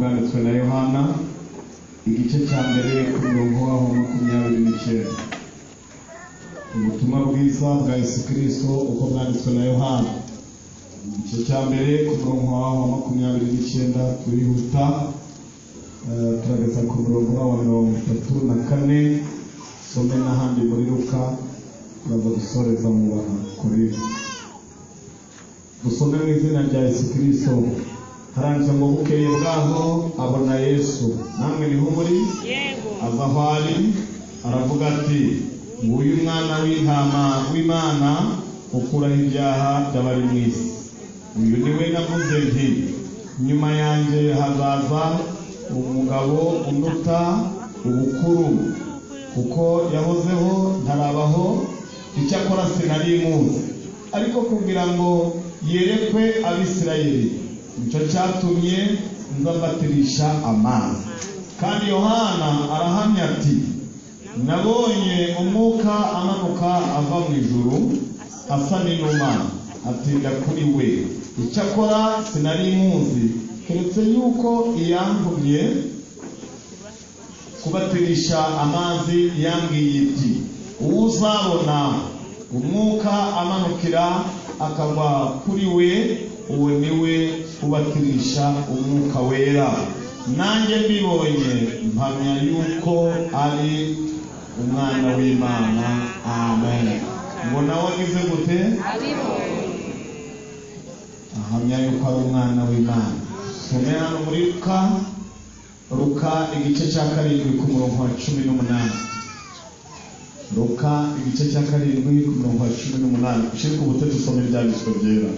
bwanditswe na Yohana, igice cya mbere ku murongo waho 29. Ubutumwa bwiza bwa Yesu Kristo uko bwanditswe na Yohana, igice cya mbere ku murongo waho 29. Turihuta, turageza ku murongo waho 34. Some n'ahandi muri Luka, turaza gusoreza mu Bakorinto. Dusome mu izina rya Yesu Kristo. Haranditse ngo bukeye bwaho abona Yesu. Namwe niho muri? Aza aho ari aravuga ati: nguyu mwana w'intama w'Imana ukuraho ibyaha by'abari mu isi. Uyu ni we navuze nti: nyuma yanjye hazaza umugabo unduta ubukuru, kuko yahozeho ntarabaho, icyakora sinari muzi, ariko kugira ngo yerekwe Abisirayeli, nicyo cyatumye nza mbatirisha amazi. Kandi Yohana arahamya ati: nabonye umwuka amanuka ava mu ijuru asa n'inuma, atinda kuri we, icyakora sinari muzi, keretse yuko iyantumye kubatirisha amazi yambwiye iti: uzabona umwuka amanukira akagwa kuri we, uwo ni we ubatirisha umwuka wera. Nanjye mbibonye mpamya yuko ari umwana w'Imana. Amen. Ngo nawe agize gute? Ahamya yuko ari umwana w'Imana. Some hano muri Luka igice cya 7 ku murongo wa 18. Luka igice cya 7 ku murongo wa 18. Ushirike ubute dusome ibyanditswe byera.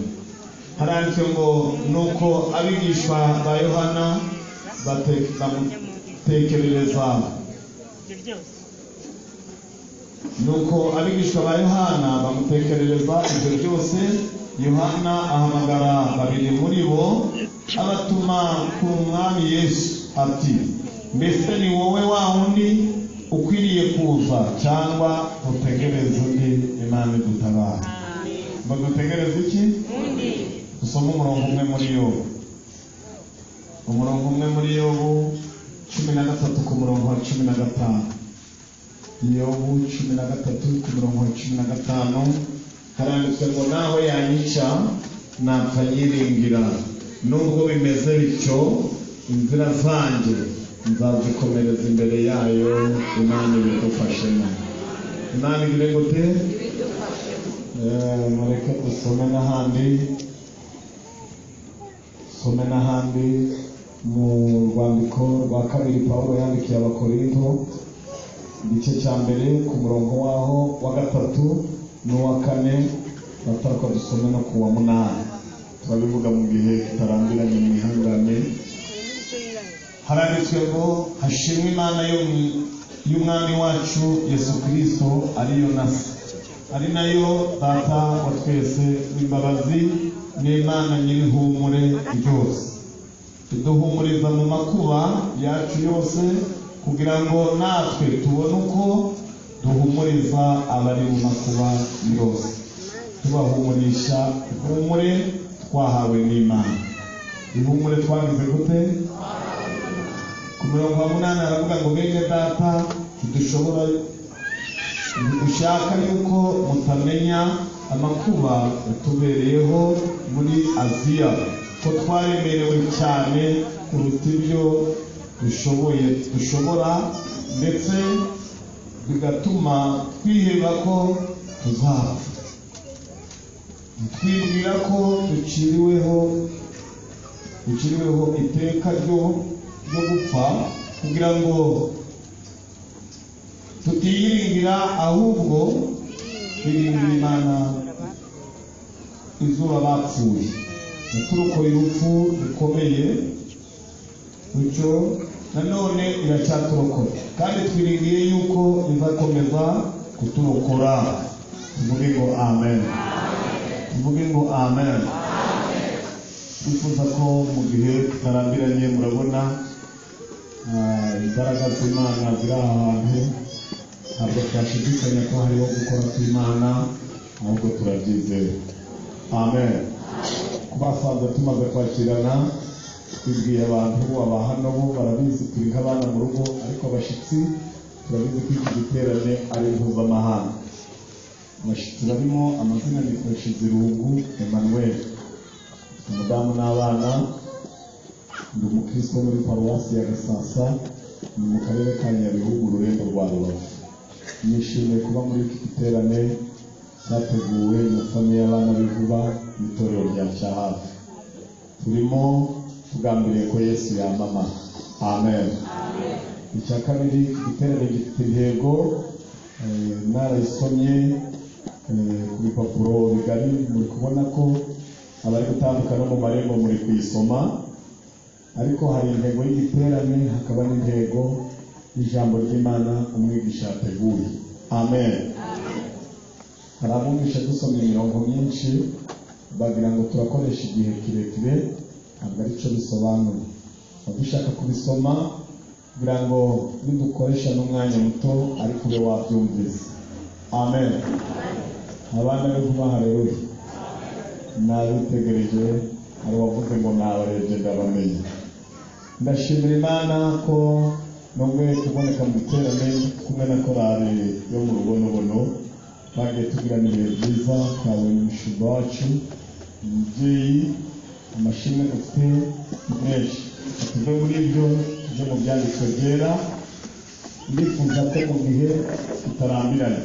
Haranditswe ngo nuko abigishwa ba Yohana bamutekerereza. Nuko abigishwa ba Yohana bamutekerereza ibyo byose. Yohana ahamagara babiri muri bo, abatuma ku mwami Yesu ati: mbese ni wowe wa wundi ukwiriye kuza, cyangwa utegereze undi? Imana idutabara. Ngo dutegereze iki? Dusome umurongo umwe muri Yobu. Umurongo umwe muri Yobu 13 ku murongo wa 15. Yobu 13 ku murongo wa 15. Haranditswe ngo naho yanyica napfa nyiringira, nubwo bimeze bityo inzira zanjye nzazikomereza imbere yayo. Imana ibidufashemo. Imana igire gute? Mureke dusome n'ahandi. Some n'ahandi mu rwandiko rwa kabiri Pawulo yandikiye Abakorinto, igice cya mbere ku murongo waho wa 3 n'uwa 4, bataruka dusome no ku wa 8. Turabivuga mu gihe kitarambiranye, mwihangane. Haranditswe ngo hashimwe Imana y'umwami wacu Yesu Kristo, ariyo nasi, ari nayo Data wa twese w'imbabazi, n'Imana nyir'ihumure ryose, iduhumuriza mu makuba yacu yose, kugira ngo natwe tubone uko duhumuriza abari mu makuba yose, tubahumurisha ihumure twahawe n'Imana. Ihumure twagize gute? Ku murongo wa 8 aravuga ngo bene data, ntidushaka yuko mutamenya amakuba yatubereyeho muri Aziya, ko twaremerewe cyane kuruta ibyo dushobora, ndetse bigatuma twiheba ko tuzapfa. Twibwira ko duciriweho iteka ryo gupfa, kugira ngo tutiyiringira, ahubwo twiringira Imana izuba bapfuye. Yaturokoye urupfu rukomeye rutyo, nanone iracyaturokora, kandi twiringiye yuko izakomeza kuturokora. Tuvuge ngo amen. Tuvuge ngo amen. Twifuza ko mu gihe tutarambiranye, murabona imbaraga z'Imana ziri aha hantu, ntabwo twashidikanya ko hariho gukora kw'Imana, ahubwo turabyizera. Amen. Kubasanze tumaze kwakirana, Tubwiye abantu aba hano bo barabizi, turi nk'abana mu rugo, ariko abashyitsi turabizi ko iki giterane ari mpuzamahanga. Abashyitsi barimo amazina ni Nshizirungu Emmanuel, umudamu n'abana. Ndi umukristo muri paruwasi ya Gasasa, ni mu karere ka Nyabihu, mu rurembo rwa Rubavu. Nishimiye kuba muri iki giterane cyateguwe na famille y'abana b'Inkuba n'itorero rya Cyahafi. Turimo tugambiriye ko Yesu yamamara. Amen. Icya kabiri, igiterane gifite intego, narayisomye ku bipapuro bigari, muri kubona ko abari gutambuka no mu marembo muri kuyisoma. Ariko hari intego y'igiterane, hakaba n'intego y'ijambo ry'Imana umwigisha yateguye. Amen. Hari abumvisha dusoma imirongo myinshi bagira ngo turakoresha igihe kirekire, ntabwo aricyo bisobanura. Dushaka kubisoma kugira ngo nidukoresha n'umwanya muto ariko ube wabyumvise. Amen. Abana b'Inkuba, haleluya. Nabitegereje, hari uwavuze ngo nabarebye ndabamenye. Ndashimira Imana ko nongeye kuboneka mu giterane kumwe na korali yo mu Rubonobono. Bagiye tugirana ibihe byiza, twabonye umushumba wacu, umubyeyi, amashimwe dufite menshi. Tuve muri ibyo tujye mu byanditswe byera. Ndifuza ko mu gihe tutarambiranye,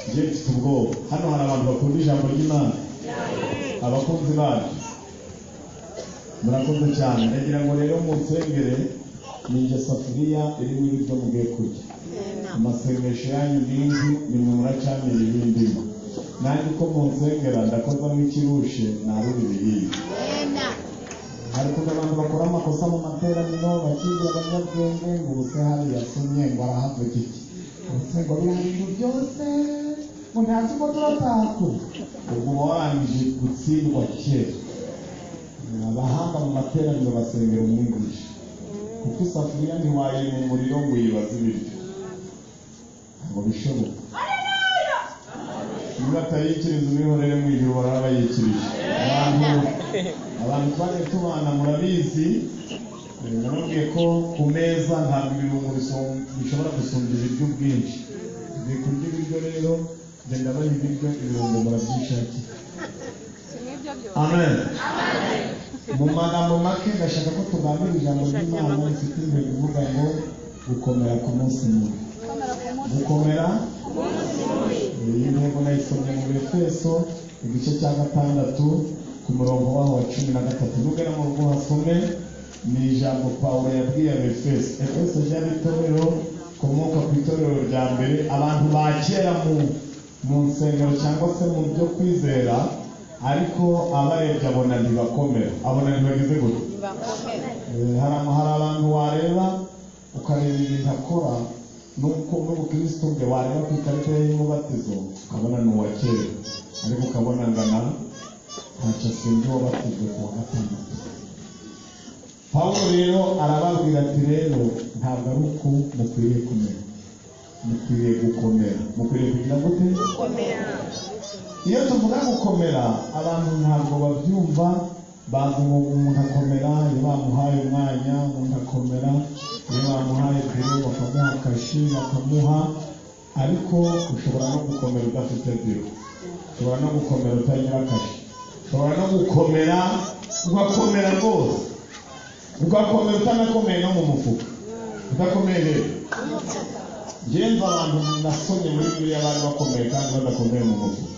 njye mfite ubwoba. Hano hari abantu bakunda ijambo ry'Imana, abakunzi bacu murakoze cyane. Ndagira ngo rero munsengere, ninjye safuriya irimo ibiryo mugiye kurya. Amasengesho yanyu n'inzu nimwe muracanira ibindimo, nanjye uko munsengera ndakozamo ikirushe narura ibihiye. Hari ukuntu abantu bakora amakosa mu materaniro, bakigira abanyabwenge ngo ubuse hariya yasomye ngo arahavuga iki, ubuse ngo biriya bintu byose ngo ntazi ko turataku. Ubwo uba warangije gutsindwa kera. Abahanga mu materaniro basengera umwigisha, kuko isafuriya ntiwayima umuriro ngo uyibaze ibiryo, ntabwo bishoboka. Niba atayikiriza umwihorere mu ijuru baraba bayikirije. Abantu twagiye tubana murabizi, nababwiye ko ku meza ntabwo ibirungo bishobora gusumba ibiryo ubwinshi. Tugiye kurya ibiryo rero, genda baha ibiryo, ibirungo murabyishakira. Amen. Mu magambo make ndashaka ko tuganira ijambo ry'Imana rifite intego ivuga ngo gukomera ku munsi mubi. Gukomera iyi ntego nayisomye mu Efeso igice cya 6 ku murongo waho wa 13. Nugera mu rugo hasome, ni ijambo Pawulo yabwiye Abefeso. Efeso ryari itorero rikomoka ku itorero rya mbere, abantu ba kera mu nsengero cyangwa se mu byo kwizera, ariko abarebye abona ntibakomera, abona ntibageze gute. Hari abantu wareba ukareba ibintu akora nuko n'ubukristo bwe, wareba ku ikarita ye y'umubatizo ukabona ni uwa kera, ariko ukabona ngana ntacyo asinze uwabatijwe ku wa 6. Pawulo rero arababwira ati rero ntabwo ari uko mukwiriye kumera, mukwiriye gukomera. Mukwiriye kugira gute? Iyo tuvuga gukomera abantu ntabwo babyumva, bazi ngo umuntu akomera iyo bamuhaye umwanya, umuntu akomera iyo bamuhaye biro, bakamuha kashi, bakamuha. Ariko ushobora no gukomera udafite biro, ushobora no gukomera utagira kashi, ushobora no gukomera ugakomera rwose, ugakomera utanakomeye no mu mufuka, udakomeye rero. Ngenzi abantu nasomye muri Bibiliya bari bakomeye kandi badakomeye mu mufuka,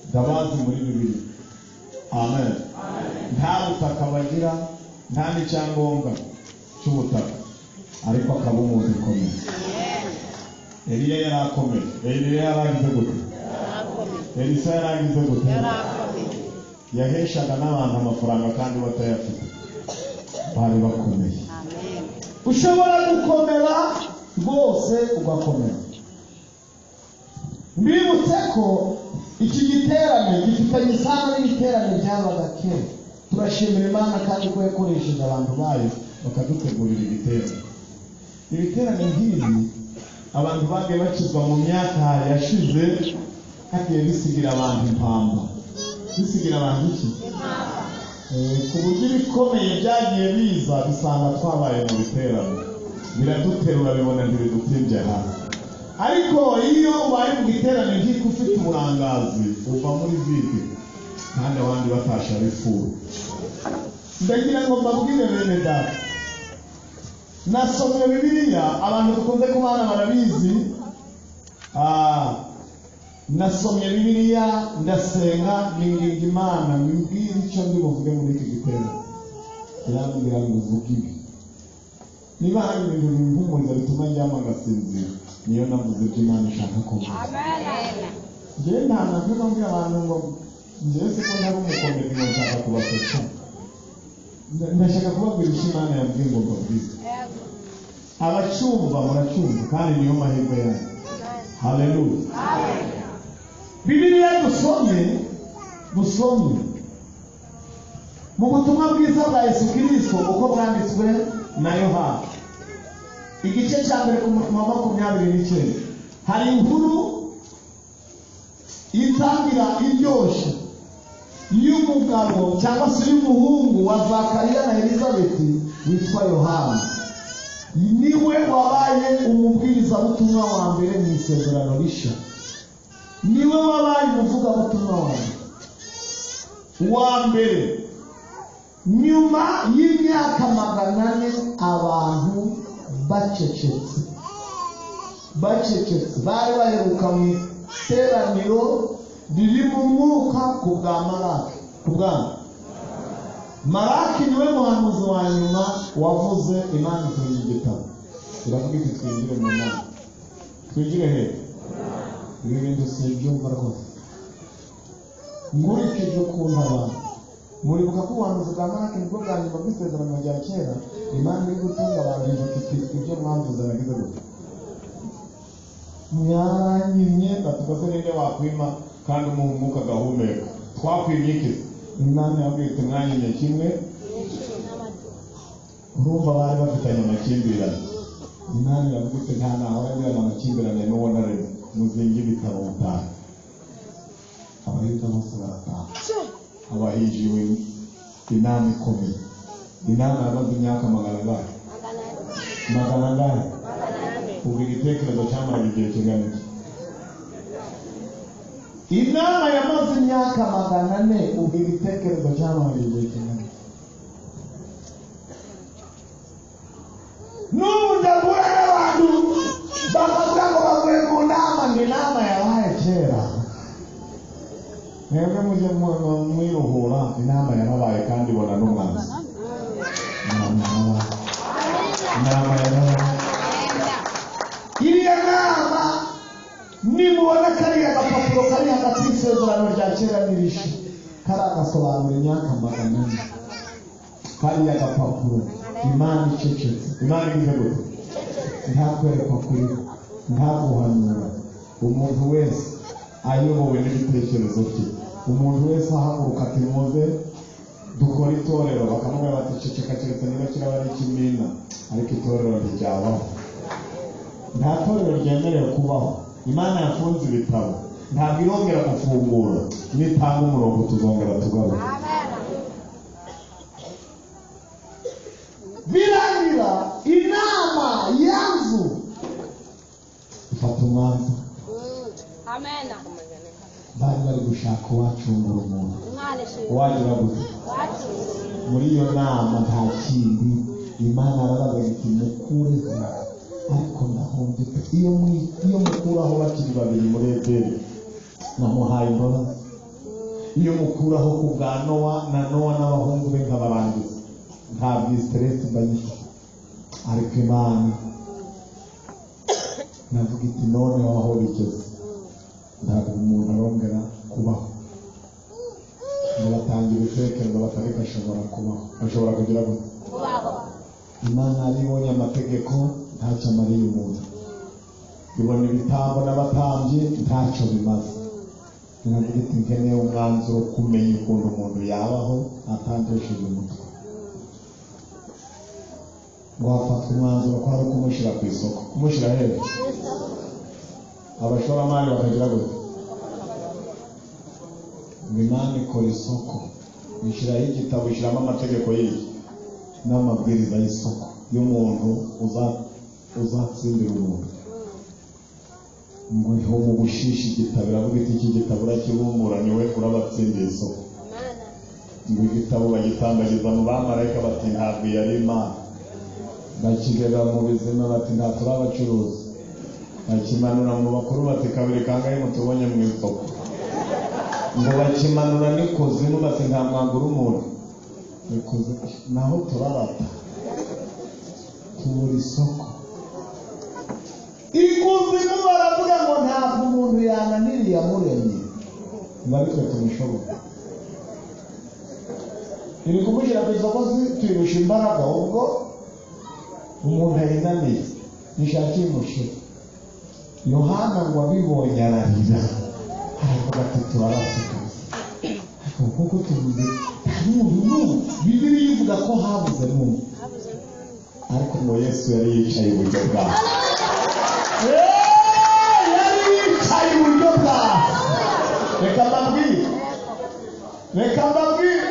ndabazi muri Bibiliya. Amen. Nta butaka bagira, nta n'icyangombwa cy'ubutaka, ariko akaba umuntu ukomeye. Eliya yarakomeye. Eliya yaragize gute? Elisa yaragize gute? Yaheshaga n'abantu amafaranga kandi batayafite, bari bakomeye. Ushobora gukomera rwose ugakomera. Mbibutse ko iki giterane gifitanye isano n'ibiterane byabaga kera. Turashimira Imana kandi ko yakoresheje abantu bayo bakadutegurira ibiterane. Ibiterane nk'ibi abantu bagiye bakizwa mu myaka yashize, hagiye bisigira abantu impamba. Bisigira abantu iki? Ku buryo ibikomeye byagiye biza bisanga twabaye mu biterane, biraduterura bibona ntibidutimbye hasi. Ariko iyo ubaye mu giterane nk'iko ufite uburangazi, uva muri vide kandi abandi batasha bifuru. Ndagira ngo mbabwire bene data, nasomye Bibiliya, abantu dukunze kubana barabizi. Nasomye Bibiliya, ndasenga, ninginga Imana mbwira icyo ndi buvuge muri iki giterane. Irambwira ngo uvuge ibi. Niba hari ibintu bimpumuriza bituma ndyama ngasinzira, niyo navuze ibyo Imana ishaka ko mvuga. Njyewe nta ntabwo mbwira abantu ngo njyewe siko ntari umukomedi ngo nshaka kubasetsa. Ndashaka kubabwira icyo Imana yambwiye ngo mbabwire. Abacyumva muracyumva, kandi niyo mahirwe yanyu. Haleluya. Bibiliya dusomye mu butumwa bwiza bwa Yesu Kristo uko bwanditswe na Yohana, igice cya mbere ku murongo wa 29, hari inkuru itangira iryoshye y'umugabo cyangwa se y'umuhungu wa Zakariya na Elizabeti witwa Yohana. Niwe wabaye umubwirizabutumwa wa mbere mu isezerano rishya. Niwe wabaye umuvugabutumwa wa mbere wa mbere. Nyuma y'imyaka 400 abantu bacecetse, bari baheruka mu iteraniro riri mu mwuka ku bwa Malaki. Ku bwa Malaki niwe muhanuzi wa nyuma wavuze Imana ifunga igitabo. Iravuga iti twinjire mu nama. Twinjire he? Ibi bintu sibyumva rwose. Nkurikije ukuntu abantu muribuka ko ubuhanuzi bwa Malaki nibwo bwa nyuma bw'isezerano rya kera. Imana iri gutunga abantu ivuga iti ibyo mwavuze nagize gute? Mwanyimye batubaze ninde wakwima kandi umuha umwuka agahumeka. Twakwimye iki? Imana yabwiye iti mwanyimye kimwe. Urumva bari bafitanye amakimbirane. Imana yavuga iti nta nahora ngirana amakimbirane n'uwo naremye, muzinge ibitabo mutahe. Abayuda bose barataha. Abahinjiwe inama ikomeye. Inama yamaze imyaka 400. 400. Ubwo igitekerezo cyamaraga igihe kingana iki? Inama yamaze imyaka 400, ubwo igitekerezo cyamaraga igihe kingana iki? N'ubu ndahura n'abantu bakavuga ngo bavuye mu nama, ngo inama yabaye kera. Mwebwe mujye mwiruhura, inama yarabaye kandi ibona n'umwanzi. Inama yarabaye. Iriya nama nimubona kariya gapapuro kari hagati y'isezerano rya kera n'irishya, karagasobanura imyaka 400. Kariya gapapuro Imana icecetse. Imana igize gute? Nta kwerekwa kuriho, nta guhanura. Umuntu wese ayobowe n'ibitekerezo bye. Umuntu wese ahaguruka ati muze dukora itorero, bakamubwira bati ceceka keretse niba kiraba ari ikimina, ariko itorero ntiryabaho. Nta torero ryemerewe kubaho. Imana yafunze ibitabo, ntabwo irongera gufungura. Nitanga umurongo tuzongera tugaruka. Birangira inama yanzu ifata umwanzuro. Bari bari gushaka uwacungura umuntu. Wagira gute? Muri iyo nama nta kindi Imana yarabaga iti mukureho, ariko ndahombe iyo mukuraho bakiri babiri muri Edeni namuhaye imbabazi. Iyo mukuraho ku bwa Nowa na Nowa n'abahungu be nkabarangiza, ntabwo iyi stress mba nyifite. Ariko Imana navuga iti none aho bigeze ntabwo umuntu arongera kubaho. Ngo batanga ibitekerezo batareka ashobora kubaho, ashobora kugira gute? Imana yari ibonye amategeko ntacyo amariye umuntu, ibona ibitambo n'abatambyi ntacyo bimaze. Iravuga iti nkeneye umwanzuro kumenya ukuntu umuntu yabaho atandesheje umutwe. Ngo hafatwe umwanzuro ko ari ukumushyira ku isoko. Kumushyira hehe? Abashoramari bakagira gute? Ngo Imana ikora isoko. Ishyiraho igitabo, ishyiramo amategeko y'iki n'amabwiriza y'isoko y'umuntu uzatsindira umuntu. Ngo iho mu bushishi igitabo iravuga iti iki gitabo urakibumbura niwe urabatsindiye isoko. Ngo igitabo bagitambagiza mu bamarayika bati ntabwo yari Imana, bakigera mu bizima bati nta turi abacuruzi, bakimanura mu bakuru bati kabiri kangahe mutubonye mu isoko. Ngo bakimanura n'ikuzimu bati nta mwagura umuntu ikuzimu naho turarata tubura isoko. Ikuzimu baravuga ngo ntabwo umuntu yananiriye yamuremye, ngo ariko tumushobora. Iri kumushyira ku isoko tuyirusha imbaraga, ubwo umuntu ayinaniye nishakiye imushira. Yohana ngo abibonye ararira, aravuga ati turarasikaze. Ariko kuko tuvuze nta n'umuntu n'umwe, Bibiliya ivuga ko habuze n'umwe, ariko ngo Yesu yari yicaye iburyo bwawe. Yari yicaye iburyo bwawe. Reka mbabwire, reka mbabwire,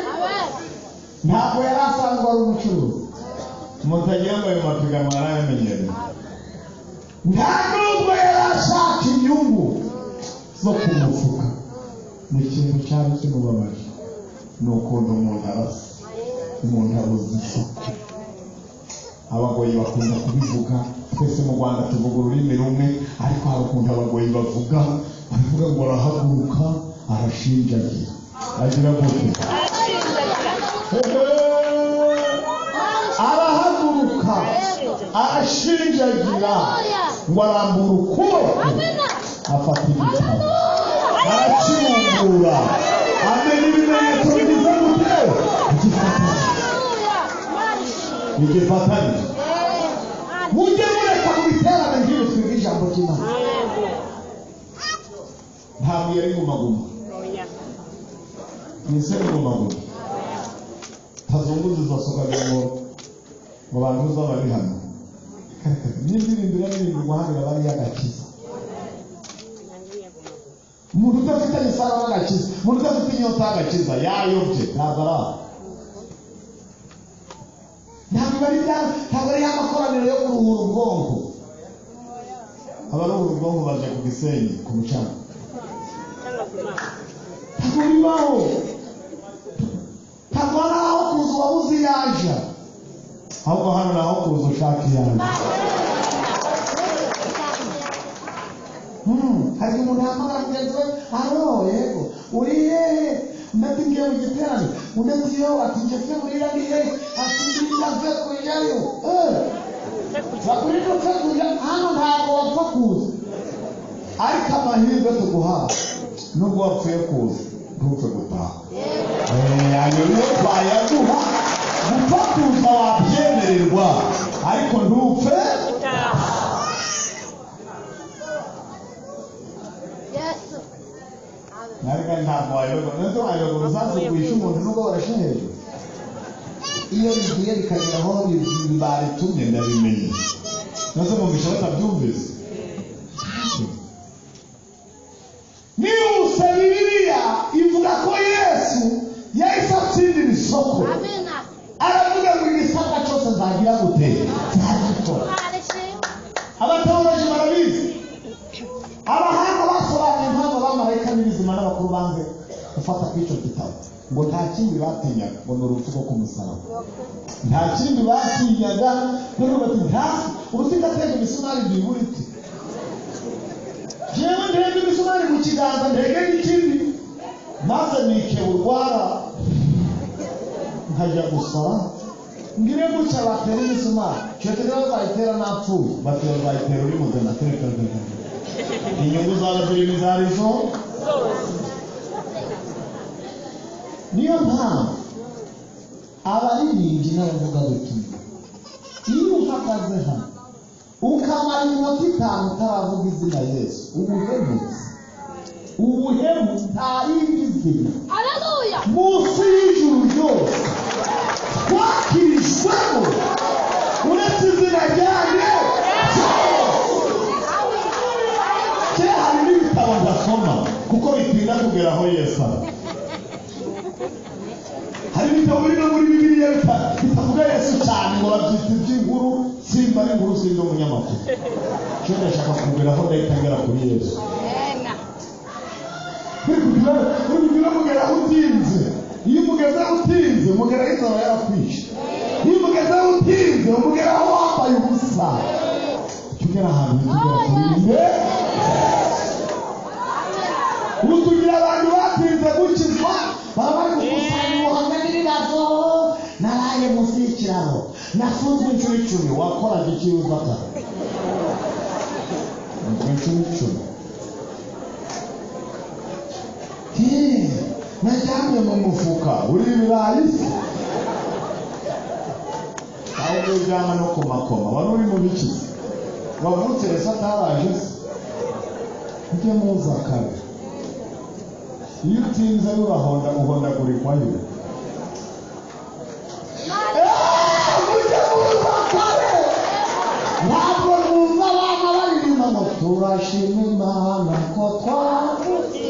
ntabwo yari asanzwe ari umucuruzi. Mutagira ngo ayo mapiganwa yarayamenyereye. Nta nubwo yari ashaka inyungu zo ku mufuka. Mu kintu cyari kimubabaje ni ukuntu umuntu arasa, umuntu abuze isoko. Abagoyi bakunda kubivuga, twese mu Rwanda tuvuga ururimi rumwe, ariko hari ukuntu abagoyi bavuga, baravuga ngo arahaguruka arashinjagira, agira gute? Arahaguruka arashinjagira, ngo arambura ukuboko afata igitabo arakibumbura, amena ibimenyetso bigize gute? Igifatanye. Mujye mureka mu biterane nk'ibi twiga ijambo ry'Imana. Ntabwo yari gumaguma, ni se gumaguma tazunguza izo soka ngo mu bantu uzaba hano. N'indirimbo iraririmbirwa hano iraba ari iy'agakiza. Umuntu udafite isano n'agakiza, umuntu udafite inyota y'agakiza yayobye, ntabwo ari aho. Ntabwo ari ntabwo ari amakoraniro yo kuruhura ubwonko. Abaruhura ubwonko baje ku Gisenyi ku mucanga. Ntabwo bibaho. Ntabwo ari aho kuza uwabuze iyaja, ahubwo hano ni aho kuza ushaka iyaje. Hari umuntu yahamagara mugenzi we, aro yego uri hehe? Undi ati ngiye mu giterane, undi ati yo, ati njye se burira ndi hehe? Ati ndinda mve kujayo. Bakurinda upfe kuja hano, ntabwo wapfa kuza, ariko amahirwe tuguha nubwo wapfuye kuza ntupfe gutaha. Ayo niyo twayaguha, gupfa kuza wabyemererwa, ariko ntupfe. Ariko ntabwo wayoberwa, ndetse wayoberwa urusasu rwishe umuntu nubwo barashe hejuru. Iyo bigiye bikagera aho baritumye ndabimenye, ndetse mwumvisha batabyumvise. Nihuse Bibiliya ivuga ko Yesu yahise atsindira isoko, aravuga ngo igisabwa cyose nzagira gute? Nzagikora. Abateoloji barabizi, abahanga basobanuye impamvu abamarayika n'ibizima n'abakuru banze gufata kuri icyo gitabo, ngo nta kindi batinyaga, ngo ni urupfu rwo ku musaraba. Nta kindi batinyaga, none bati ntasi ubu singatega imisumari byibura iti jewe ntege imisumari mu kiganza ntege n'ikindi, maze nikeba urwara nkajya gusara ngire gutya batera imisumari, keretse niba bazayitera napfuye, bati bazayitera uri muzima, tereka tereka. Inyungu zaba zirimo izo arizo. Niyo mpamvu abaririmbyi n'abavugabutumwa, iyo uhagaze hano ukamara iminota 5 utaravuga izina Yesu, ubuhemutse, ubuhemutse, nta rindi zina munsi y'ijuru ryose twakirijwemo uretse izina ryanjye. Kera hari n'ibitabo ndasoma kuko bitinda kugera aho Yesu ari. ibitabo biri no muri Bibiliya bitavuga Yesu cyane ngo babyita iby'inkuru. Simba ari inkuru, sindi umunyamakuru. Cyo ndashaka kugeraho ndahita ngera kuri Yesu. Uri mugeraho utinze. Iyo umugezeho utinze, umugeraho inzara yarakwishe. Iyo umugezeho utinze, umugeraho wambaye ubusa. Tugera ahantu tugera kuri nde. Ubu tugira abantu batinze gukizwa, baba bari gukusanya ubuhamya n'ibibazo. Naraye munsi y'ikiraro, nafunzwe inshuro 10. Wakoraga iki ufata? Inshuro 10. Najyamye mu mufuka uri ibirayi se? Ahubwo ujyana no ku makoma, wari uri mu biki se? Wavutse Yesu ataraje se? Ujye muza kare. Iyo utinze urahonda, uhondagurikwayo. Mujye muza kare. Ntabwo mwumva abana baririmba ngo turashima Imana ko twavutse.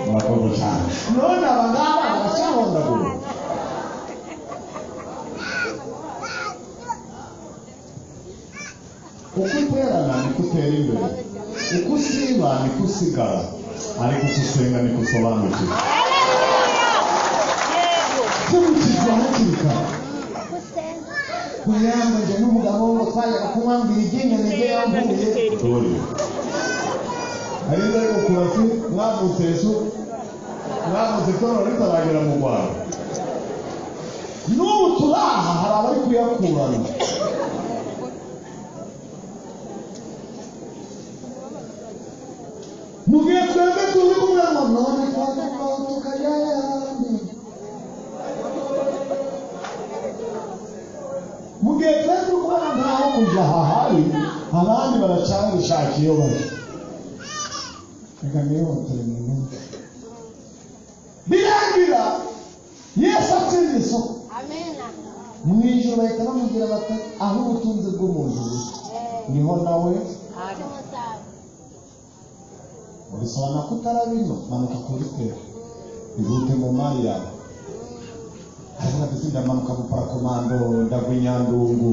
Murakoze cyane. None aba ngaba baracyahondagura. Uko uterana niko utera imbere, uko usiba niko usigara, ariko uko usenga niko usobanukirwa. Tumukizwa hakiri kare. Kuyamba njye n'umugabo ngo twajyaga kunywa mbiri iryinyo nibyo yamvuye. Dore hari inzego kurasi mwavutse Yesu, mwavutse itorero ritaragera mu Rwanda. N'ubu turaha hari abari kuyakurana. Mu gihe twebwe turi kumwe ngo none twavuga tukajya ahandi. Mu gihe twebwe turi kubona ntaho kuja hahari, abandi baracyabishaka iyo bari. Reka nihutire mu birangira Yesu atsinze isoko. Mu ijoro bahita bamubwira bati aho ubutunzi bw'umuntu buri niho nawe ubisobanura ko utarabino. Manuka kuri tera, ihute mu mari yawe. Aravuga ati ndamanuka mu parakomando, ndagwa inyandungu,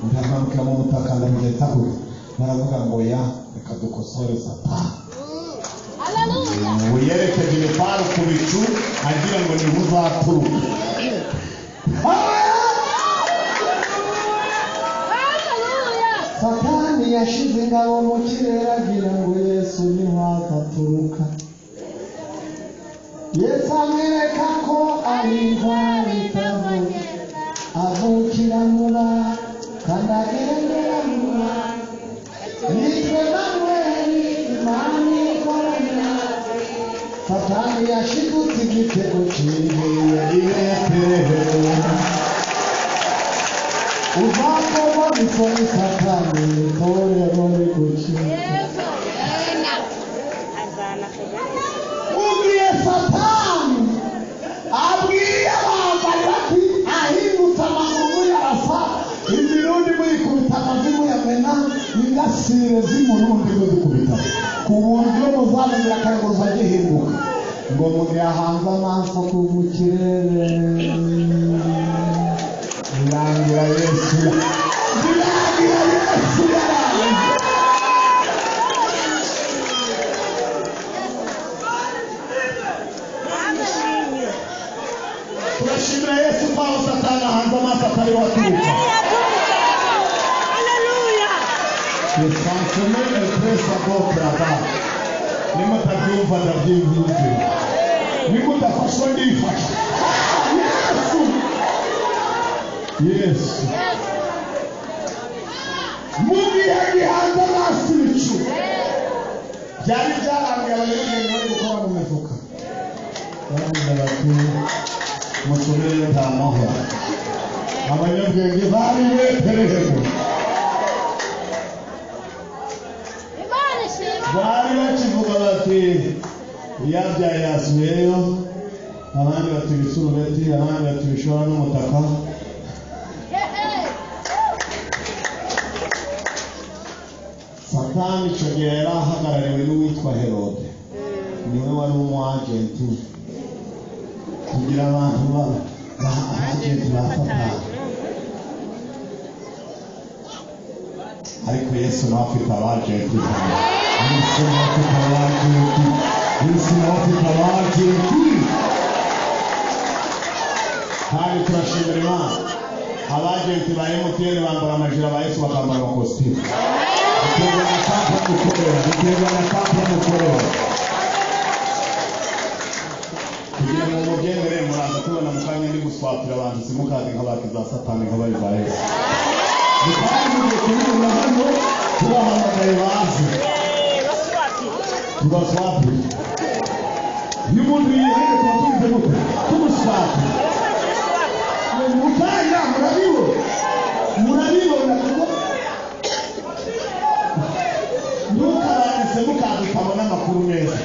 ndamanuka mu mutaka, ndamugenda gutya. Baravuga ngo ya reka dukosore Satani. Uyerekeje ibifaru ku bicu agira ngo niho uzaturuka. Satani yashize ingabo mu kirere agira ngo Yesu niho azaturuka. Yesu amwereka ko ari intwari itavuga, avukira mu bantu kandi agendera mu bantu. Yitwa Emanuweli, Imana ikorana natwe. Satani yashigutse igitego kivuye i Betelehemu. Uzakorwa n'isoni Satani, itorero rigucika. Ubwiye Satani abwiye abambari bati ahindutse amaguru yarasa, imirundi muyikubita amavi muyamena, ingasire z'umurundi muzikubita ku buryo muzamugira akayobozi agihinguka. Ngo mu yahanze amaso kuva kirere, birangira Yesu, birangira Yesu yaraje. Turashimira Yesu ko aho Satani ahanze amaso atari waturuka. Transformer le prince à votre. Nimutabyumva ndabyiyumvira. Nimudafashwa ndifasha. Yesu. Yesu. Mu gihe gihanze amaso ibicu byari byarangiye, abanyabwenge bari gukora mu mifuka. Baravuga bati musubireyo nta mahoro. Abanyabwenge bari Betelehemu. Bari bakivuga bati yabyaye yasubiyeyo, abandi bati ibisurubeti, abandi bati ibishora n'umutaka. Satani icyo gihe yari ahagarariwe n'uwitwa Herode, niwe wari umu agent kugira abantu ba agent ba Satani. Ariko Yesu nawe afite abagenti. Yesu nawe afite abagenti. Yesu nawe afite abagenti. Kandi turashimira Imana, abagenti ba MTN bambara amajire, ba Yesu bakambara amakositimu. Biterwa na kampani ukorera, biterwa na kampani ukorera. Kugira ngo mubyemere, muraza tubona mu kanya ndi guswatira abantu simukadi nk'abaki za Satani nk'abari ba Yesu. Mukanya mugiye kubibona hano, tubahamagaye baze tubaswatire. Iyo umuntu yihanye tuba tubize gute? Tumuswatire mu kanya. Murabibona, murabibona, kuko ntukarane simukadi utabona amakuru meza.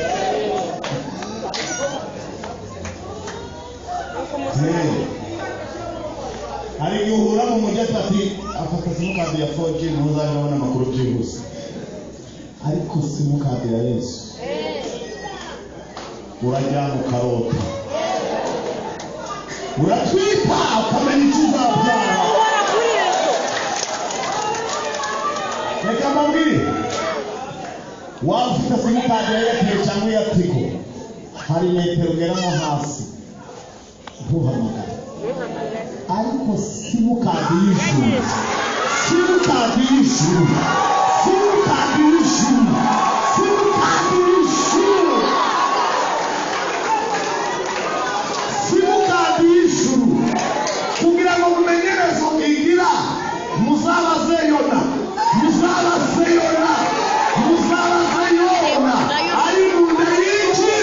Hari igihe uhura mu mujyi ati afata simukadi ya 4G, ntuzajya ubona amakuru byihuse. Ariko simukadi ya Yesu urajyana ukarota, uratwita ukamenya icyo uzabyara. Reka mbabwire, waba ufite simukadi ya Airtel cyangwa iya Tigo, hari metero ugeramo hasi ntuhamagare. Ariko simukadi y'ijuru, simukadi y'ijuru, simukadi y'ijuru, simukadi y'ijuru, simukadi y'ijuru, kugira ngo mumenyerezo igira, muzabaze Yona, muzabaze Yona, muzabaze Yona ari mu nda y'iki?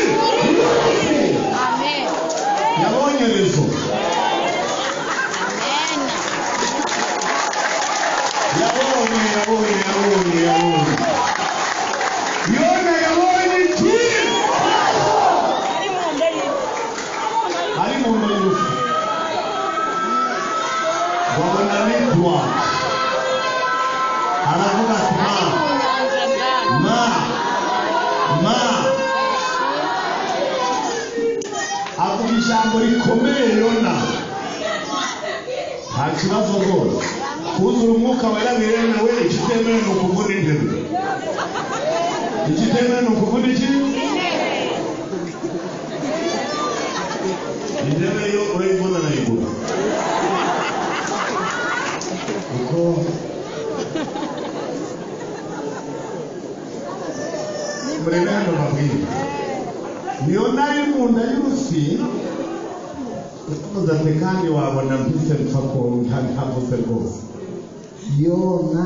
Yabonye rezo. Yabonye, yabonye, yabonye, yabonye. Yona yabonye iki? Ari mu nda y'urufu. Babona network. Aravuga ati ma, ma, ma. Avuga ijambo rikomeye Yona. Nta kibazo rwose. Kuzura umwuka wera biremewe, ikitemewe ni ukuvuna intebe. Ikitemewe ni ukuvuna iki? Intebe yo urayivuna nayigura. Kuko murebe hano babwire. Niyo nari mu nda y'urusi, uravuze ati kandi wabona mpise mpfa ko ntavuze rwose. Yona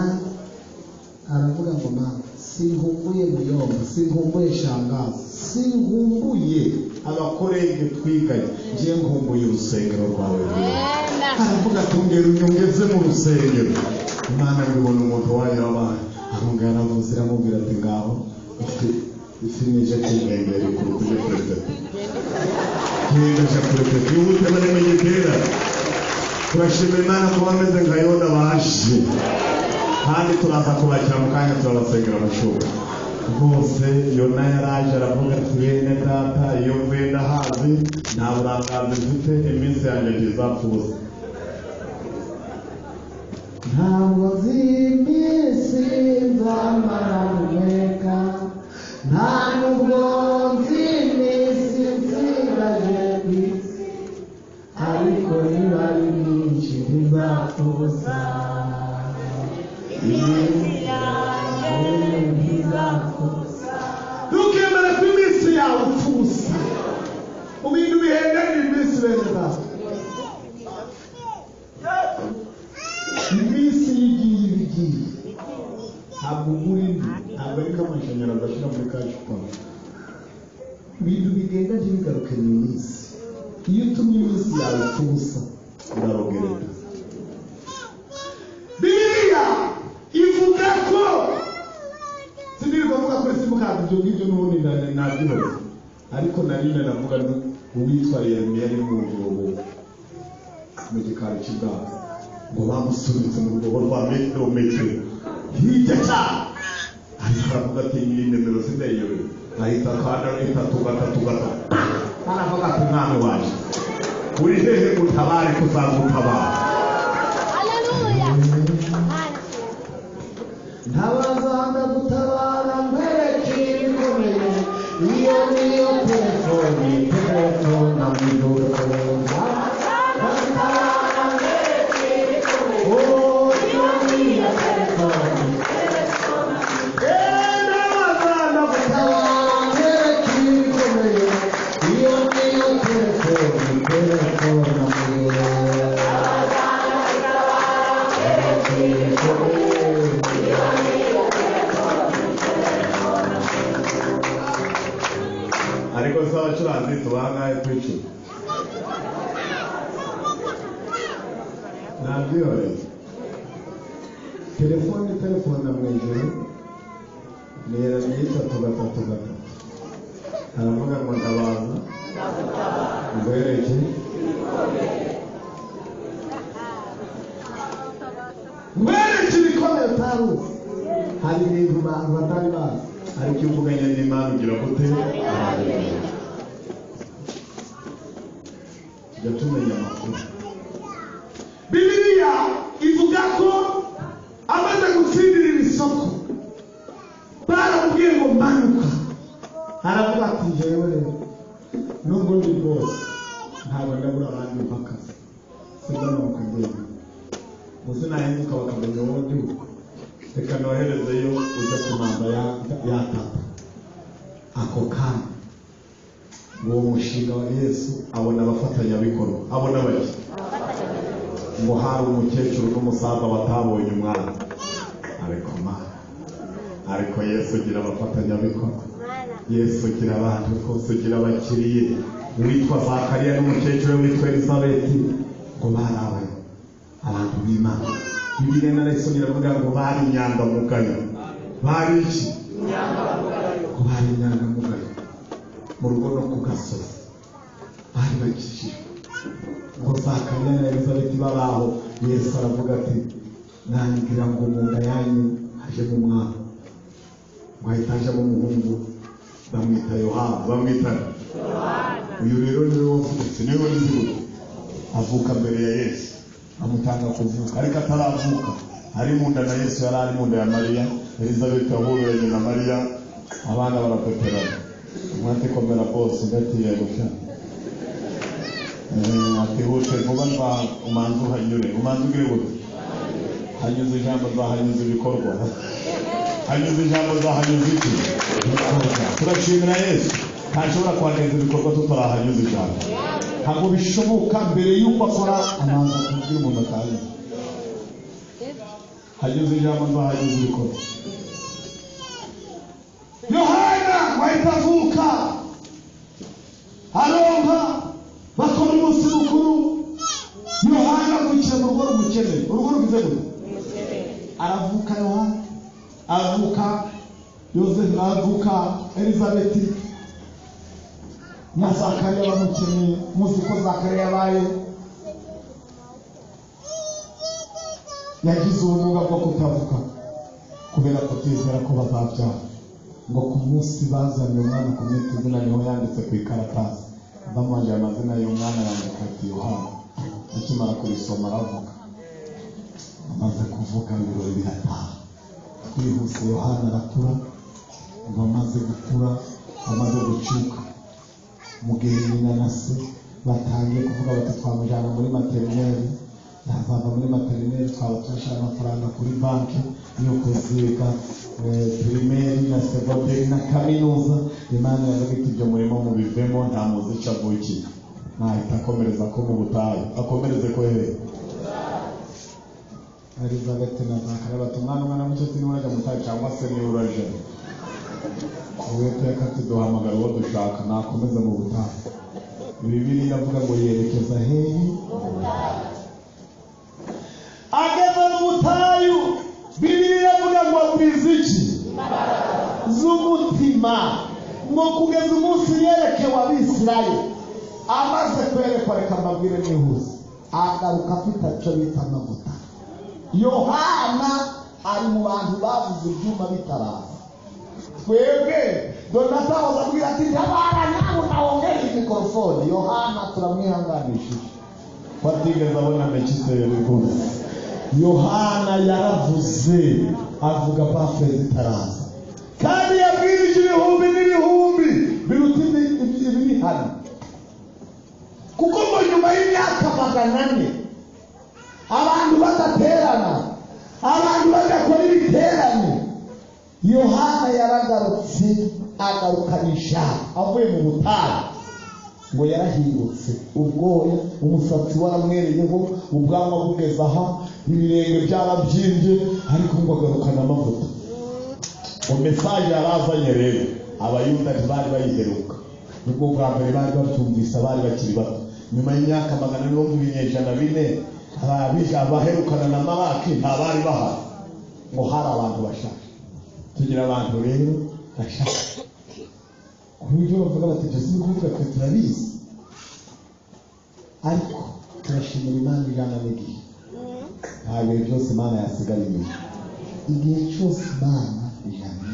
aravuga ngo ma, sinkumbuye muyomba, sinkumbuye shangazi, sinkumbuye abakorege twiganye, ngiye nkumbuye urusengero rwawe. Aravuga ati ongera unyongeze mu rusengero. Imana ngibona umuntu wayo wabaye arongera aravuze, iramubwira ati ngaho ifi nije kunkengera ikuru kuje kurepeta. Genda ja kurepeta, ihute bareme gitera. Turashima Imana ko bameze nka Yona baje, kandi turaza kubakira mu kanya, turabasengera abashoboye rwose. Yona yaraje aravuga ati bene data, iyo mvuye ndahazi, nta burangazi mfite, iminsi yanjye ntizapfa ubusa. Ntabwo nzi iminsi nzamara guheka, nta nubwo nzi iminsi nsigaje ku isi, ariko niba ari myinshi ntizapfa ubusa. Iminsi yanjye ntizapfa ubusa. Ntukemere ko iminsi yawe upfa ubusa. Mu bintu bihendanira iminsi bene data, iminsi y'igiye iba igiye, ntabwo ugura indi, ntabwo ari nk'amashanyarazi ashyira muri cash power. Ibintu bigenda ntibigaruke mu minsi. Iyo utumye iminsi yawe ipfa ubusa, urarogereka. Bibiliya ivuga ko sindirirwa mvuga kuri simukadi, ibyo ngibyo n'ubundi nabyibona. Ariko nari navuga uwitwa Yeremiya ari mu rwobo mu gikari cy'ubwami, ngo bamusunitse mu rwobo rwa metero metero hirya cyane. Aravuga ati iyi nimero sindayiyobewe. Ahita akanda 3 3 3. Aravuga ati mwami waje uri hehe utabare kuzagutabara. Haleluya. Ntabaza ndagutabara nkwereke ibikomeye, iyo niyo telefone telefone mu ijuru. Ndagutabara nkwereke ibikomeye, iyo niyo telefone telefone. Ndabaza ndagutabara nkwereke ibikomeye, iyo niyo telefone telefone mu ijuru. Ndabaza ndagutabara nkwereke ibikomeye. Ariko se abacuranzi tubangahe ku icumi? Ntabyihoreye. Telefone telefone mu ijuru ni 3 3 3. Aravuga ngo ndabaza nkwereke nkwereke ibikomeye utari uzi. Hari ibintu abantu batari bazi. Ariko iyo uvuganye n'Imana ugira gute? Tujya tumenya amakuru. Bibiliya ivuga ko amaze gutsindira iri soko baramubwiye ngo manuka. Aravuga ati njyewe rero nubwo ndi bwose ntabwo ndabura abandi mpakazi, sindamanuka njyewe muzi nahinduka bakamenya uwo ndi we. Reka noherezeyo ujya ku manda ya tata. Ako kanya uwo mushinga wa Yesu abona abafatanyabikorwa, abona bake ngo hari umukecuru n'umusaza batabonye umwana. Ariko Mana, ariko Yesu ugira abafatanyabikorwa, Yesu ugira abantu rwose, ugira abakiriye. Uwitwa Zakariya n'umukecuru we witwa Elizabeti ngo bari abantu b'Imana. Bibiliya narayisomye iravuga ngo bari inyangamugayo. Bari iki? Ngo bari inyangamugayo mu rugo no ku gasozi, bari bakijijwe. Ngo Zakariya na Elizabeti babaho, Yesu aravuga ati nangira ngo mu nda yanyu hajemo umwana. Ngo ahita hajemo umuhungu bamwita Yohana. Bamwita uyu rero niwe wavutse, niwe wagize gute? Avuka mbere ya Yesu, amutanga kuvuka ariko ataravuka ari mu nda na Yesu yari ari mu nda ya Mariya. Elizabeti ahuberanye na Mariya, abana barapeperana. Umwe ati komera bose, undi ati yego sha. Ati hute vuba nza umanze uhanyure, umanze ugire gute? Hanyuze ijambo nzahanyuza ibikorwa. Hanyuze ijambo nzahanyuza iki? Turashimira Yesu. Ntashobora kuhanyuza ibikorwa tutarahanyuza ijambo. Ntabwo bishoboka mbere y'uko akora amanza kubwira umuntu atazi. Hanyuze ijambo nzahanyuza ibikorwa. Yohana wahita avuka aronka, bakora umunsi mukuru. Yohana avukira mu rugo rw'umukene. Urugo rugize gute? Aravuka Yohana, avuka Yozefu, avuka Elizabeti na Zakariya bamukeneye. Muzi ko Zakariya yabaye yagize ubumuga bwo kutavuka kubera kutizera ko bazabyara. Ngo ku munsi bazanye umwana kumwita izina niho yanditse ku ikaratasi, bamuhaye amazina y'umwana yandika ati Yohana. Akimara kurisoma aravuga. Amaze kuvuga ibirori birataha. Twihuse Yohana arakura. Ngo amaze gukura, amaze gucuka, mu gihe nyina na se batangiye kuvuga bati twamujyana muri materineri, yazava muri materineri twaba turashira amafaranga kuri banki yo kuziga pirimeri na segonderi na kaminuza. Imana yavuga iti ibyo murimo mubivemo, nta muzica avukiye. Nahita akomereza ko mu butayu, akomereze ko hehe? Elizabeth na Zakariya bati umwana umwana muto niwe urajya mu butayu cyangwa se niwe uraje? Uwiteka ati duhamagara uwo dushaka nakomeze mu butayu. Bibiliya iravuga ngo yerekeza hehe? Ageze mu butayu, Bibiliya iravuga ngo agwiza iki? Z'umutima. Ngo kugeza umunsi yerekewe Abisirayeli. Amaze kwerekwa, reka mbabwire nihuse, agaruka afite icyo bita amavuta. Yohana ari mu bantu bavuze ibyuma bitaraza. Twebwe Donata azabwira ati ntabara nawe nawongera mikrofone. Yohana turamwihanganishije ko atigeze abona Melchisedeki rwose. Yohana yaravuze avuga bafure zitaraza, kandi yabwirije ibihumbi n'ibihumbi biruta ibiri hano, kuko ngo nyuma y'imyaka 400 abantu badaterana, abantu badakora ibiterane, Yohana yaragarutse agarukanisha avuye mu butayu. Ngo yarahindutse ubwoya, umusatsi waramwereyeho, ubwanwa bugeze aha, ibirenge byarabyimbye, ariko ngo agarukana amavuta. Ngo mesaje yarazanye rero Abayuda ntibari bayiheruka, nibwo bwa mbere bari babyumvise, abari bakiri bato. Nyuma y'imyaka 444 abaherukana na Malaki ntabari bahari, ngo hari abantu bashaka. Tugira abantu rero bashaka ku buryo bavuga bati ibyo si kuvuga twe turabizi, ariko turashimira Imana ijana n'igihe. Nta bihe byose Imana yasigara inyuma, igihe cyose Imana ijana.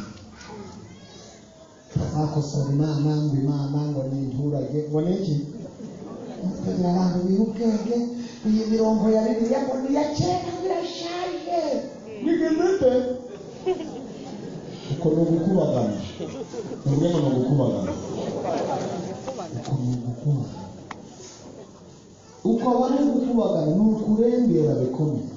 Bakosora Imana ngo Imana ngo ni inturage, ngo ni iki? Tugira abantu biha ubwenge. Iyi mirongo ya Bibiliya ngo ni iya kera, birashaje, bigeze uko ni ugukubagana. Uvuge ngo ni ugukubagana. Uko ni ugukubagana. Uko aba ari ugukubagana ni ukurengera bikomeye.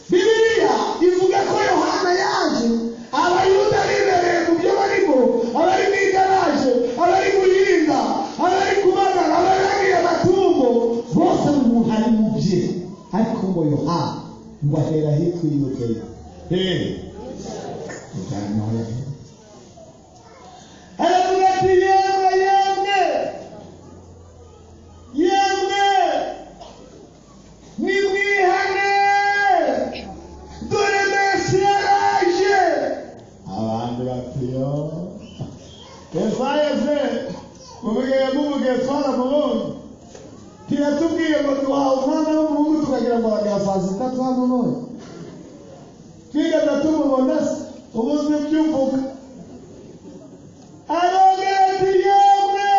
Bibiliya ivuga ko Yohana yaje Abayuda bibereye mu byo barimo, abari mu igaraje, abari guhinga, abari kubagara, abaragiye amatungo, bose umuntu ari mu bye. Ariko ngo Yohana ngo ahera ahitwa i Yudeya. Aravuga ati yemwe yemwe yemwe, nimwihane, dore Mesiya araje. Abandi bati yo Yesaya se muvuge muvuge twaramubonye, ntiyatubwiye ngo duhawe umwana w'umuhungu tukagira ngo aragera saa sita twamubonye, twigeze tumubona se ubuze ibyo uvuga. Arongera ati yemwe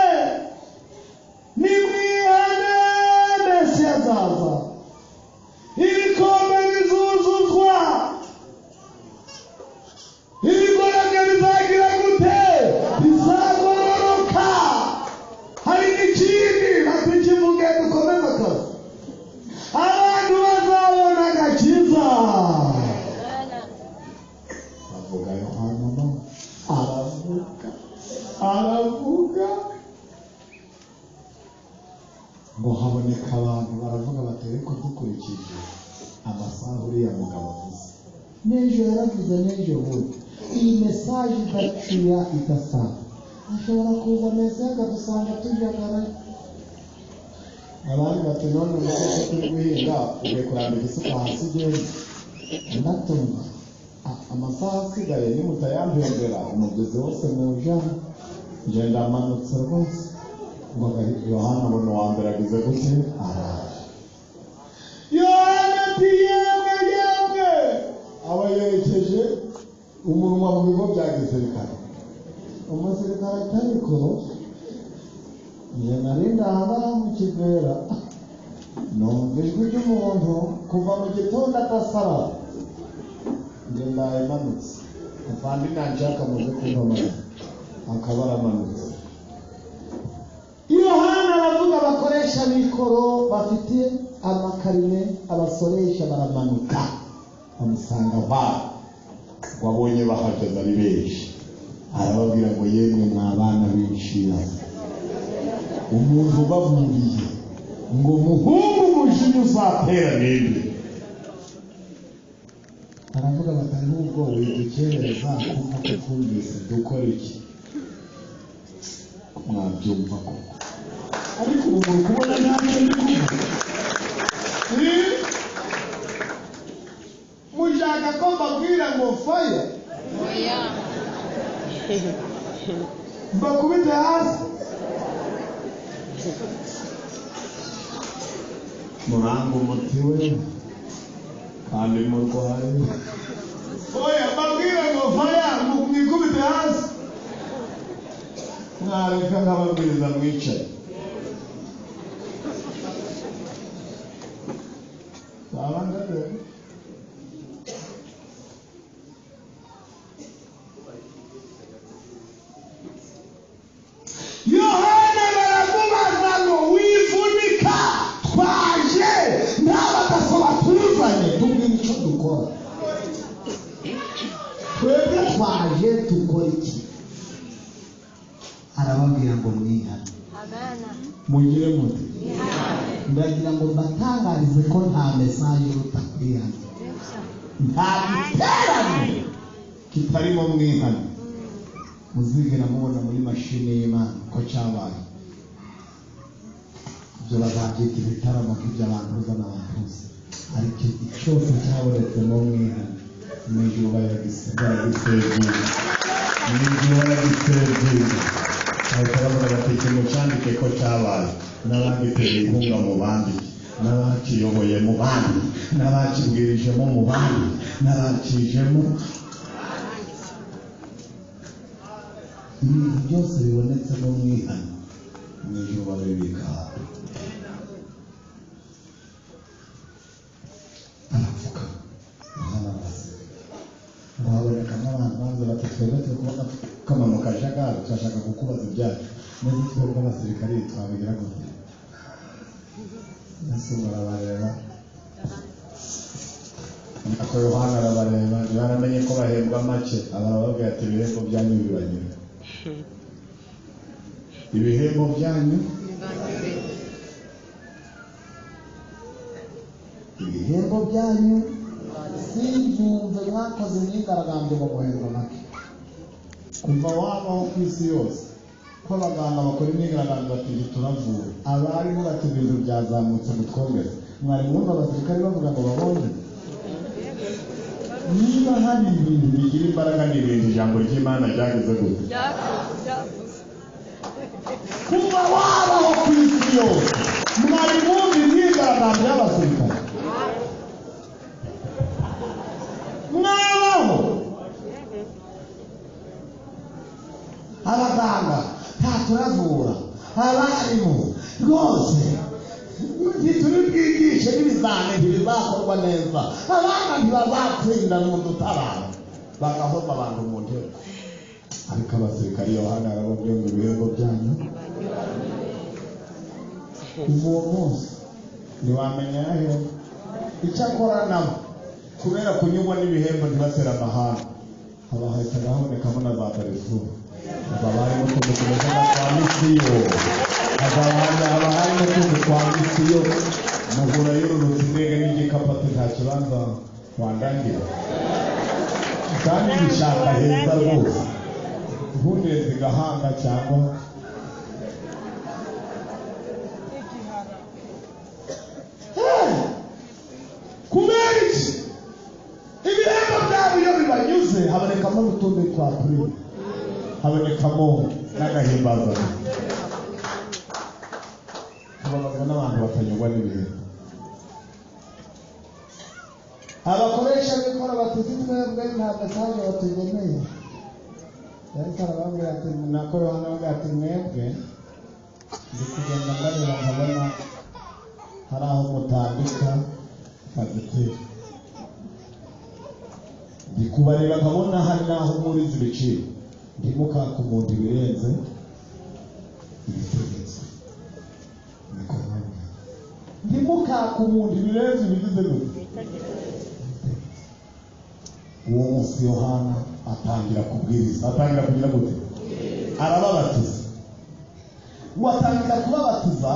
nimwihane, Mesiya azaza, ibikombe bizuzuzwa, ibigoramye bizagira gute? Bizagororoka. Hari n'ikindi batikivuge, dukomeze akazi, abantu bazabona agakiza. Avuga Yohana aravuga aravuga, ngo haboneka abantu baravuga bati ariko dukurikije amasaha uriya mugabo avuze, n'ejo yaravuze, n'ejo bundi, iyi mesaje idacuya idasanzwe, ashobora kuza Mesiya akadusanga tujagaraye. Abandi bati none umukozi turi guhinga ugiye kurambika isuka hasi ugende. Ndatumva amasaha asigaye nimutayampembera umugezi wose mujana, ngenda amanutse rwose. Ngo Yohana abona uwa mbere agize gute? Araje. Yohana ati yemwe yemwe, aba yerekeje umunwa mu bigo bya gisirikare. Umusirikare ati ariko njye nari ndahangaha mu kivera, numva ijwi ry'umuntu kuva mu gitondo adasara, njye ndaye manutse, afandi nanshaka muze kumpamagara, akaba aramanutse. Yohana aravuga bakoresha mikoro bafite amakarine, abasoresha baramanuka bamusanga aho. Wabonye bahagaze ari benshi, arababwira ngo yemwe mwa bana b'inshiya, umuntu ubaburiye ngo muhungu umujinya uzatera ninde? Aravuga bati ahubwo widukerereza kumva ko twumvise, dukora iki? Mwabyumva koko? Ariko ubu muri kubona ntacyo ndi kuvuga. Mushaka ko mbabwira ngo faya? Mbakubite hasi? Muranga umuti we kandi murwaye. Oya, mbabwire ngo faya, mwikubite Nareka nkababwiriza mwicaye. Sawa ndebe. Yohana baramubaza ngo wivunika, twaje nta badaso batuzanye, tubwire icyo dukora. Twebwe twaje dukora iki? Arababwira ngo mwihane. Mugire mute. Ndagira ngo mbatangarize ko nta message iruta kwihana. Nta giterane kitarimo mwihane. Muzigera mubona muri mashini y'Imana ko cyabaye. Ibyo bazabyita ibitaramo nk'iby'abantu n'abantuzi, ariko cyose cyabonetsemo mwihane. Mu ijuru baragiseguye. Mu ijuru baragiseguye. Bahita bavuga bati ikintu cyandike ko cyabaye. N'abagiteye inkunga mu bandi, n'abakiyoboye mu bandi, n'abakibwirijemo mu bandi, n'abakijemo. Ibintu byose bibonetsemo mwihane, Mu ijuru barabibika. Barapfuka Yohana arabaseka. Ngo habonekamo abantu bavuze bati twebwe turi kubona Kamanuka kajagari, turashaka kukubaza ibyacu. Maze twebwe abasirikari twabigira gute? Yesu barabareba. Nako Yohana arabareba, ntibaramenye ko bahembwa make. Arababwira ati ibihembo byanyu bibanyure. Ibihembo byanyu, ibihembo byanyu simbyumve, mwakoze imyigaragambyo ngo muhembwa make. Kuva wabaho ku isi yose ko abaganga bakora imyigaragambyo bati turavura, abarimu bati ibintu byazamutse mutwongeze. Mwari mwumva abasirikari bavuga ngo babonye? Niba hari ibintu bigira imbaraga ni ibintu ijambo ry'Imana ryagize gute? Kuva wabaho ku isi yose mwari mwumva imyigaragambyo y'abasirikari? Mwabaho abaganga nta turavura, abarimu rwose ntituri bwigishe n'ibizame ntibizakorwa neza, abana ntibazatsinda mu dutabara, Bagahoza abantu mu nteko. Ariko abasirikari Yohana arababwira ngo ibihembo byanyu. Kuva uwo munsi ntiwamenya yahembwe. Icyakora nabo kubera kunyurwa n'ibihembo ntibatera amahane, haba hahitaga habonekamo na za darifuru. Hazaba harimo utuntu tumeze nka twa misiyo. Haba harimo utuntu twa misiyo. Muhura yororotse indege n'igikapu ati nta kibanza wandangira. Kandi gishaka heza rwose. Ntundenze gahanga cyangwa kubera iki? Ibihembo byabo iyo bibanyuze habonekamo n'utundi twa prime, habonekamo n'agahimbazano. Tubabazwa n'abantu batanyurwa n'ibihembo. Abakoresha bikora bati twebwe nta message batugeneye. Yesu arababwira ati nako Yohana arababwira ati mwebwe ndi kugenda ndareba nkabona hari aho mutandika fagitire. Ndi kubareba nkabona hari n'aho muriza ibiciro. Ntimukake umuntu ibirenze ibitegetswe. Niko yababwiye. Ntimukake umuntu ibirenze ibigize gute? Uwo munsi Yohana atangira kubwiriza, atangira kugira gute? Arababatiza. Watangira kubabatiza,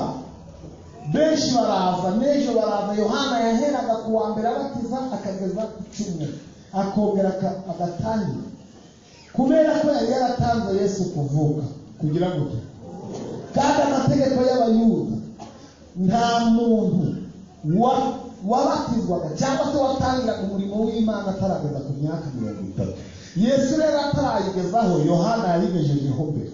benshi baraza, n'ejo baraza. Yohana yaheraga ku wa mbere abatiza akageza ku 10, akongera agatangira. Kubera ko yari yaratanze Yesu kuvuka kugira gute? Kandi amategeko y'Abayuda nta muntu wabatizwaga cyangwa se watangiraga umurimo w'Imana atarageza ku myaka 30. Yesu rero atarayigezaho, Yohana yayigejejeho mbere.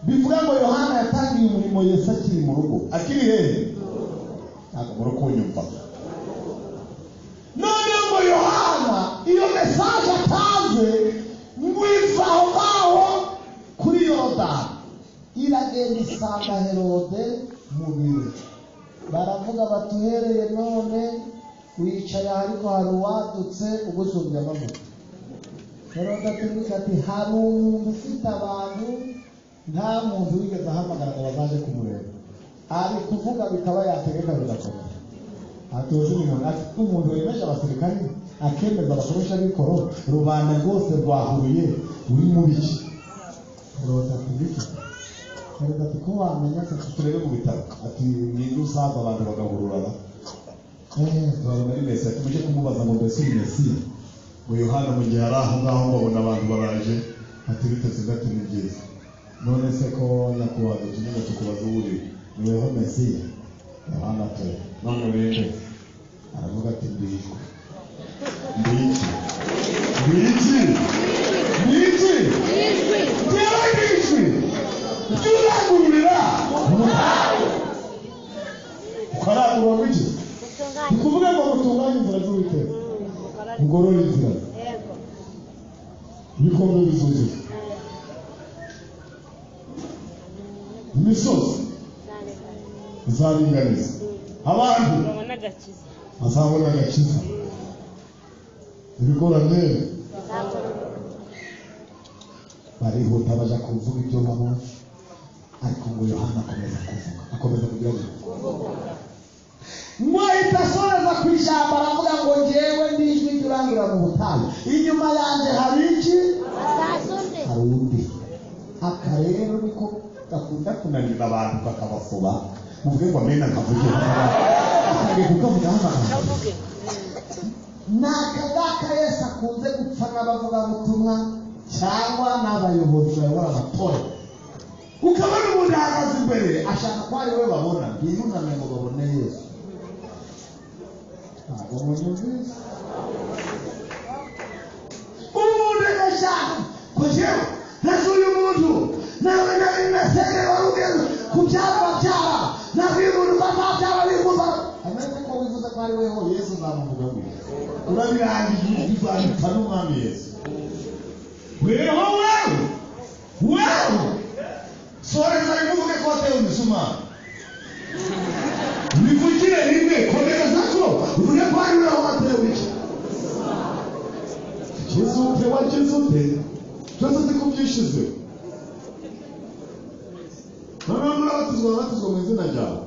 Bivuga ngo Yohana yatangiye umurimo Yesu akiri mu rugo. Akiri hehe? Ntabwo muri kunyumva. None ngo Yohana iyo message atanze ngo iva aho ngaho kuri Yorodani. Iragenda isanga Herode mu biro, baravuga bati uhereye none wicaye ariko hari uwadutse ugusumbya amavuta. Herode atuvuga ati hari umuntu ufite abantu nta muntu wigeze ahamagara ngo bazaje kumureba, ari kuvuga bikaba yategeka bigakomera. Atuzi umuntu ati umuntu wemeje abasirikari akemeza abakoresha b'ikoro, rubanda rwose rwahuruye, uri mu biki? Herode ati biki? Herode ati ko wamenya se turebe mu bitaro ati ninde uzaza abantu bagahururana. Turabona ari Mesiya, tumujye kumubaza ngo mbese uri Mesiya? Ngo Yohana mu gihe ari aho ngaho babona abantu baraje, ati biteze ati ni byiza. None se ko nyakubahwa dutumye ngo tukubaze uwo uri, ni weho Mesiya? Yohana ati none urinde. Aravuga ati ndi ijwi. Ndi iki? Ndi iki? Ndi iki? Njyewe ndi ijwi ry'urangururira ukarangurura iki? Ni ukuvuga ngo mutunganye inzira z'Uwiteka, mugorore inzira, ibikombe bizuzuye, imisozi izaringaniza, abantu bazabona agakiza, ibigoramye barihuta baja kuvuga ibyo babonye. Ariko ngo Yohana akomeza kuvuga, akomeza kugira ngo mwahita asoreza ku ijambo, aravuga ngo njyewe ndi ijwi ry'urangurura mu butayu, inyuma yanjye hari iki? Hari undi. Aka rero niko gakunda kunanira abantu kakabafuba, muvuge ngo amena nkavuge akagiye kukavuga amagambo. Ni akagaka Yesu akunze gupfa n'abavugabutumwa cyangwa n'abayobozi bayobora amatorero. Ukabona umuntu ahagaze imbere ashaka ko ari we babona, ntiyuname ngo babone Yesu. Ntabwo munyumvise. Umuntu agashaka ko jewe nasuye umuntu nawe nari nasenge warugeze kubyara babyara nabwiye umuntu ko azabyara bivuza ameze ko wivuze ko ari weho Yesu uzamuvuga ngo urabirangije uzabipfa n'umwami Yesu. Weho wewe wewe soreza bivuge ko watewe imisumari, bivugire rimwe, komereza ko uvuge ko ari weho watewe iki. Kize ute wakize ute byose uzi ko byishize. Noneho murabatizwa, babatizwa mu izina ryawe.